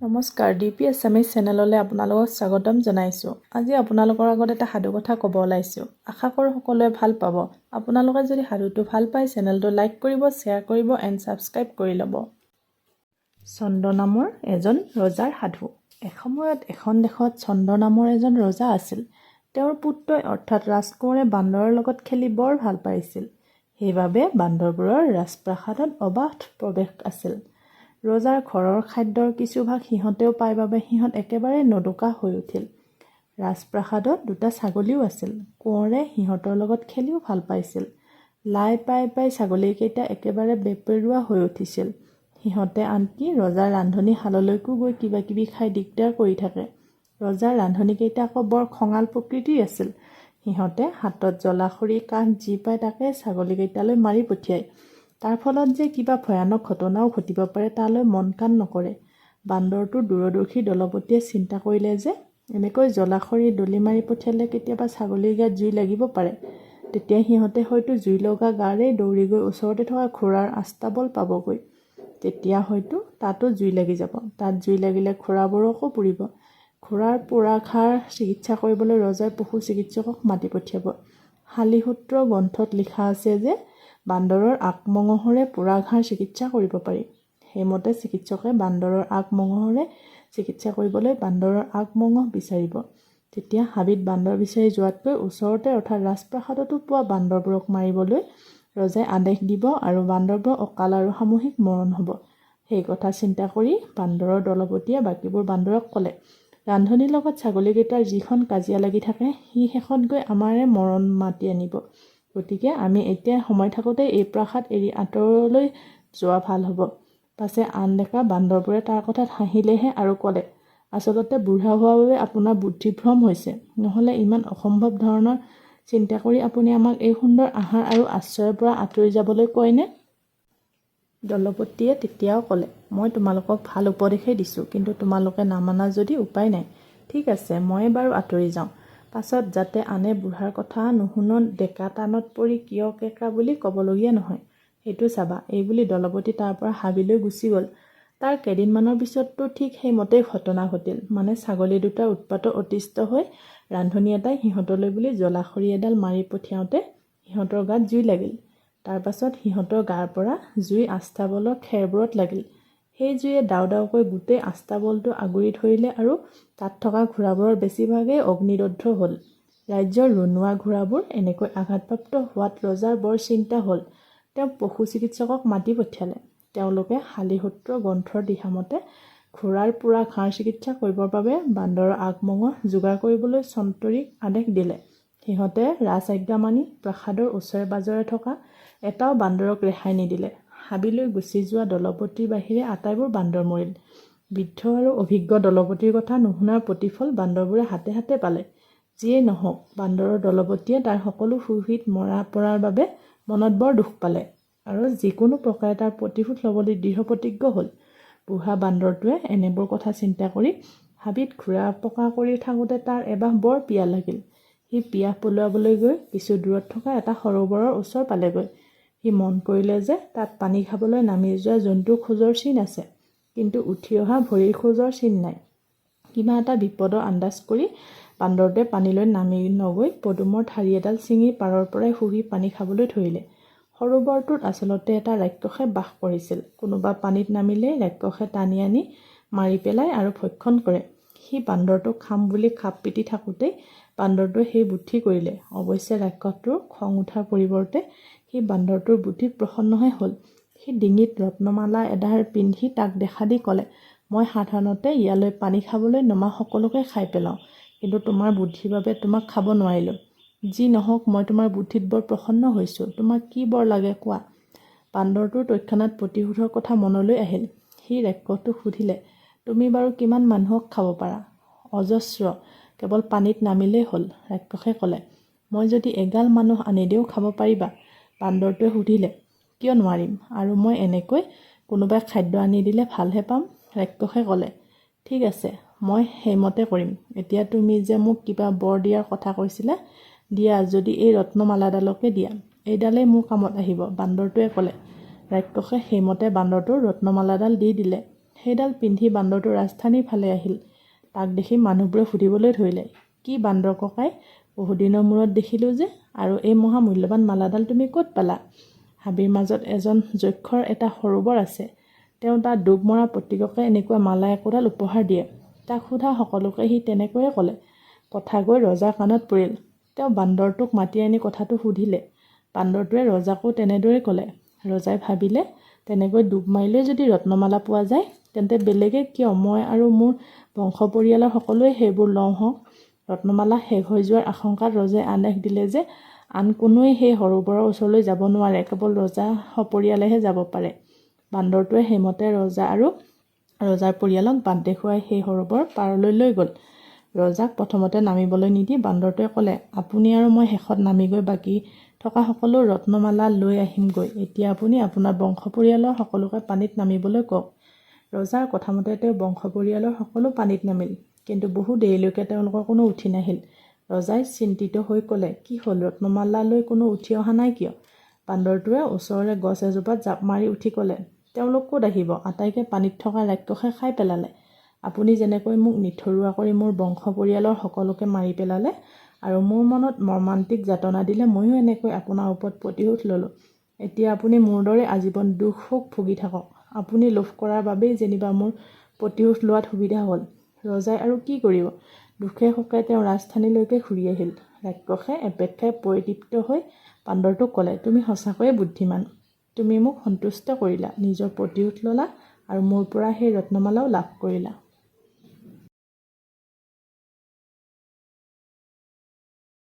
নমস্কাৰ, D P Assamese চেনেললৈ আপোনালোকক স্বাগতম জনাইছোঁ। আজি আপোনালোকৰ আগত এটা সাধুকথা ক'ব ওলাইছোঁ। আশা কৰোঁ সকলোৱে ভাল পাব। আপোনালোকে যদি সাধুটো ভাল পায়, চেনেলটো লাইক কৰিব, শ্বেয়াৰ কৰিব এণ্ড ছাবস্ক্ৰাইব কৰি ল'ব। চন্দ্ৰ নামৰ এজন ৰজাৰ সাধু। এসময়ত এখন দেশত চন্দ্ৰ নামৰ এজন ৰজা আছিল। তেওঁৰ পুত্ৰই অৰ্থাৎ ৰাজকোঁৱৰে বান্দৰৰ লগত খেলি বৰ ভাল পাইছিল। সেইবাবে বান্দৰবোৰৰ ৰাজপ্ৰাসাদত অবাধ প্ৰৱেশ আছিল। ৰজাৰ ঘৰৰ খাদ্যৰ কিছুভাগ সিহঁতেও পায় বাবে সিহঁত একেবাৰে নোদোকা হৈ উঠিল। ৰাজপ্ৰাসাদত দুটা ছাগলীও আছিল। কোঁৱৰে সিহঁতৰ লগত খেলিও ভাল পাইছিল। লাই পাই পাই ছাগলীকেইটা একেবাৰে বেপেৰুৱা হৈ উঠিছিল। সিহঁতে আনকি ৰজাৰ ৰান্ধনীশাললৈকো গৈ কিবাকিবি খাই দিগদাৰ কৰি থাকে। ৰজাৰ ৰান্ধনীকেইটা আকৌ বৰ খঙাল প্ৰকৃতিৰ আছিল। সিহঁতে হাতত জ্বলাখৰি, কাঠ যি পায় তাকে ছাগলীকেইটালৈ মাৰি পঠিয়ায়। তাৰ ফলত যে কিবা ভয়ানক ঘটনাও ঘটিব পাৰে, তালৈ মন কাণ নকৰে। বান্দৰটোৰ দূৰদৰ্শী দলপতিয়ে চিন্তা কৰিলে যে এনেকৈ জ্বলাখৰি দলি মাৰি পঠিয়ালে কেতিয়াবা ছাগলীৰ গাত জুই লাগিব পাৰে। তেতিয়া সিহঁতে হয়তো জুই লগা গাৰেই দৌৰি গৈ ওচৰতে থকা ঘোঁৰাৰ আস্তাবল পাবগৈ। তেতিয়া হয়তো তাতো জুই লাগি যাব। তাত জুই লাগিলে ঘোঁৰাবোৰকো পুৰিব। ঘোঁৰাৰ পোৰা ঘাঁৰ চিকিৎসা কৰিবলৈ ৰজাই পশু চিকিৎসকক মাতি পঠিয়াব। শালিসূত্ৰ গ্ৰন্থত লিখা আছে যে বান্দৰৰ আগ মঙহৰে পোৰা ঘাঁৰ চিকিৎসা কৰিব পাৰি। সেইমতে চিকিৎসকে বান্দৰৰ আগ মঙহৰে চিকিৎসা কৰিবলৈ বান্দৰৰ আগ মঙহ বিচাৰিব। তেতিয়া হাবিত বান্দৰ বিচাৰি যোৱাতকৈ ওচৰতে অৰ্থাৎ ৰাজপ্ৰাসাদতো পোৱা বান্দৰবোৰক মাৰিবলৈ ৰজাই আদেশ দিব আৰু বান্দৰবোৰৰ অকাল আৰু সামূহিক মৰণ হ'ব। সেই কথা চিন্তা কৰি বান্দৰৰ দলপতিয়ে বাকীবোৰ বান্দৰক ক'লে, "ৰান্ধনীৰ লগত ছাগলীকেইটাৰ যিখন কাজিয়া লাগি থাকে, সি শেষত গৈ আমাৰে মৰণ মাতি আনিব। গতিকে আমি এতিয়াই সময় থাকোঁতে এই প্ৰাসাদ এৰি আঁতৰলৈ যোৱা ভাল হ'ব।" পাছে আন ডেকা বান্দৰবোৰে তাৰ কথাত হাঁহিলেহে আৰু ক'লে, "আচলতে বুঢ়া হোৱা বাবে আপোনাৰ বুদ্ধিভ্ৰম হৈছে। নহ'লে ইমান অসম্ভৱ ধৰণৰ চিন্তা কৰি আপুনি আমাক এই সুন্দৰ আহাৰ আৰু আশ্ৰয়ৰ পৰা আঁতৰি যাবলৈ কয়নে?" দলপতিয়ে তেতিয়াও ক'লে, "মই তোমালোকক ভাল উপদেশেই দিছোঁ, কিন্তু তোমালোকে নামানা যদি উপায় নাই। ঠিক আছে, ময়ে বাৰু আঁতৰি যাওঁ। পাছত যাতে আনে বুঢ়াৰ কথা নুশুন, ডেকা টানত পৰি কিয় কেঁকা বুলি ক'বলগীয়া নহয়, সেইটো চাবা।" এইবুলি দলপতি তাৰ পৰা হাবিলৈ গুচি গ'ল। তাৰ কেইদিনমানৰ পিছতো ঠিক সেইমতেই ঘটনা ঘটিল। মানে ছাগলী দুটাৰ উৎপাতত অতিষ্ঠ হৈ ৰান্ধনী এটাই সিহঁতলৈ বুলি জ্বলাখৰি এডাল মাৰি পঠিয়াওঁতে সিহঁতৰ গাত জুই লাগিল। তাৰ পাছত সিহঁতৰ গাৰ পৰা জুই আস্তাবলৰ খেৰবোৰত লাগিল। সেই জুয়ে দাউ দাউকৈ গোটেই আস্তাবলটো আগুৰি ধৰিলে আৰু তাত থকা ঘোঁৰাবোৰৰ বেছিভাগেই অগ্নিদগ্ধ হ'ল। ৰাজ্যৰ ৰণুৱা ঘোঁৰাবোৰ এনেকৈ আঘাতপ্ৰাপ্ত হোৱাত ৰজাৰ বৰ চিন্তা হ'ল। তেওঁ পশু চিকিৎসকক মাতি পঠিয়ালে। তেওঁলোকে শালিসূত্ৰ গ্ৰন্থৰ দিহামতে ঘোঁৰাৰ পোৰা ঘাঁৰ চিকিৎসা কৰিবৰ বাবে বান্দৰৰ আগমঙহ যোগাৰ কৰিবলৈ চন্তৰীক আদেশ দিলে। সিহঁতে ৰাজআজ্ঞা মানি প্ৰাসাদৰ ওচৰে পাজৰে থকা এটাও বান্দৰক ৰেহাই নিদিলে। হাবিলৈ গুচি যোৱা দলপতিৰ বাহিৰে আটাইবোৰ বান্দৰ মৰিল। বৃদ্ধ আৰু অভিজ্ঞ দলপতিৰ কথা নুশুনাৰ প্ৰতিফল বান্দৰবোৰে হাতে হাতে পালে। যিয়েই নহওক, বান্দৰৰ দলপতিয়ে তাৰ সকলো সুহৃদ মৰা পৰাৰ বাবে মনত বৰ দুখ পালে আৰু যিকোনো প্ৰকাৰে তাৰ প্ৰতিশোধ ল'বলৈ দৃঢ় প্ৰতিজ্ঞ হ'ল। বুঢ়া বান্দৰটোৱে এনেবোৰ কথা চিন্তা কৰি হাবিত ঘূৰা পকা কৰি থাকোঁতে তাৰ এবাৰ বৰ পিয়াহ লাগিল। সি পিয়াহ পলুৱাবলৈ গৈ কিছু দূৰত থকা এটা সৰোবৰৰ ওচৰ পালেগৈ। সি মন কৰিলে যে তাত পানী খাবলৈ নামি যোৱা জন্তুৰ খোজৰ চিন আছে, কিন্তু উঠি অহা ভৰিৰ খোজৰ চিন নাই। কিবা এটা বিপদৰ আন্দাজ কৰি বান্দৰটোৱে পানীলৈ নামি নগৈ পদুমৰ ঠাৰি এডাল ছিঙি পাৰৰ পৰাই শুহি পানী খাবলৈ ধৰিলে। সৰোবৰটোত আচলতে এটা ৰাক্ষসে বাস কৰিছিল। কোনোবা পানীত নামিলেই ৰাক্ষসে টানি আনি মাৰি পেলায় আৰু ভক্ষণ কৰে। সি বান্দৰটোক খাম বুলি খাপ পিটি থাকোঁতেই বান্দৰটোৱে সেই বুদ্ধি কৰিলে। অৱশ্যে ৰাক্ষসটোৰ খং উঠাৰ পৰিৱৰ্তে সি বান্দৰটোৰ বুদ্ধিত প্ৰসন্নহে হ'ল। সি ডিঙিত ৰত্নমালা এডাল পিন্ধি তাক দেখা দি ক'লে, "মই সাধাৰণতে ইয়ালৈ পানী খাবলৈ নমা সকলোকে খাই পেলাওঁ, কিন্তু তোমাৰ বুদ্ধিৰ বাবে তোমাক খাব নোৱাৰিলোঁ। যি নহওক, মই তোমাৰ বুদ্ধিত বৰ প্ৰসন্ন হৈছোঁ। তোমাক কি বৰ লাগে কোৱা?" বান্দৰটোৰ তৎক্ষণাত প্ৰতিশোধৰ কথা মনলৈ আহিল। সি ৰাক্ষসটোক সুধিলে, "তুমি বাৰু কিমান মানুহক খাব পাৰা?" "অজস্ৰ, কেৱল পানীত নামিলেই হ'ল," ৰাক্ষসে ক'লে। "মই যদি এগাল মানুহ আনি দিওঁ, খাব পাৰিবা?" বান্দৰটোৱে সুধিলে। "কিয় নোৱাৰিম? আৰু মই এনেকৈ কোনোবাই খাদ্য আনি দিলে ভালহে পাম," ৰাক্ষসে ক'লে। "ঠিক আছে, মই সেইমতে কৰিম। এতিয়া তুমি যে মোক কিবা বৰ দিয়াৰ কথা কৈছিলা, দিয়া যদি এই ৰত্নমালাডালকে দিয়া। এইডালেই মোৰ কামত আহিব," বান্দৰটোৱে ক'লে। ৰাক্ষসে সেইমতে বান্দৰটোৰ ৰত্নমালাডাল দি দিলে। সেইডাল পিন্ধি বান্দৰটো ৰাজধানীৰ ফালে আহিল। তাক দেখি মানুহবোৰে সুধিবলৈ ধৰিলে, কি বান্দৰ ককাই, বহুদিনৰ মূৰত দেখিলোঁ যে, আৰু এই মহা মূল্যৱান মালাডাল তুমি ক'ত পালা? হাবিৰ মাজত এজন যক্ষৰ এটা সৰোবৰ আছে। তেওঁ তাত ডুব মৰা প্ৰত্যেককে এনেকুৱা মালা একোডাল উপহাৰ দিয়ে। তাক সোধা সকলোকে সি তেনেকৈয়ে ক'লে। কথা গৈ ৰজাৰ কাণত পৰিল। তেওঁ বান্দৰটোক মাতি আনি কথাটো সুধিলে। বান্দৰটোৱে ৰজাকো তেনেদৰেই ক'লে। ৰজাই ভাবিলে, তেনেকৈ ডুব মাৰিলেই যদি ৰত্নমালা পোৱা যায়, তেন্তে বেলেগে কিয়, মই আৰু মোৰ বংশ পৰিয়ালৰ সকলোৱে সেইবোৰ লওঁহঁক। ৰত্নমালা শেষ হৈ যোৱাৰ আশংকাত ৰজাই আদেশ দিলে যে আন কোনোৱেই সেই সৰোবৰৰ ওচৰলৈ যাব নোৱাৰে, কেৱল ৰজা সপৰিয়ালেহে যাব পাৰে। বান্দৰটোৱে সেইমতে ৰজা আৰু ৰজাৰ পৰিয়ালক বাট দেখুৱাই সেই সৰোবৰ পাৰলৈ লৈ গ'ল। ৰজাক প্ৰথমতে নামিবলৈ নিদি বান্দৰটোৱে ক'লে, আপুনি আৰু মই শেষত নামি গৈ বাকী থকা সকলো ৰত্নমালা লৈ আহিমগৈ। এতিয়া আপুনি আপোনাৰ বংশ পৰিয়ালৰ সকলোকে পানীত নামিবলৈ কওক। ৰজাৰ কথামতে তেওঁ বংশ পৰিয়ালৰ সকলো পানীত নামিল। কিন্তু বহু দেৰিলৈকে তেওঁলোকৰ কোনো উঠি নাহিল। ৰজাই চিন্তিত হৈ ক'লে, কি হ'ল, ৰত্নমালা লৈ কোনো উঠি অহা নাই কিয়? বান্দৰটোৱে ওচৰৰে গছ এজোপাত জাঁপ মাৰি উঠি ক'লে, তেওঁলোক ক'ত আহিব, আটাইকে পানীত থকা ৰাক্ষসে খাই পেলালে। আপুনি যেনেকৈ মোক নিঠৰুৱা কৰি মোৰ বংশ পৰিয়ালৰ সকলোকে মাৰি পেলালে আৰু মোৰ মনত মৰ্মান্তিক যাতনা দিলে, ময়ো এনেকৈ আপোনাৰ ওপৰত প্ৰতিশোধ ল'লোঁ। এতিয়া আপুনি মোৰ দৰে আজীৱন দুখ শোক ভুগি থাকক। আপুনি লোভ কৰাৰ বাবেই যেনিবা মোৰ প্ৰতিশোধ লোৱাত সুবিধা হ'ল। ৰজাই আৰু কি কৰিব, দুখে শোকে তেওঁ ৰাজধানীলৈকে ঘূৰি আহিল। ৰাক্ষসে এপেট খাই পৰিতৃপ্ত হৈ বান্দৰটোক ক'লে, তুমি সঁচাকৈয়ে বুদ্ধিমান। তুমি মোক সন্তুষ্ট কৰিলা, নিজৰ প্ৰতিশোধ ল'লা আৰু মোৰ পৰা সেই ৰত্নমালাও লাভ কৰিলা।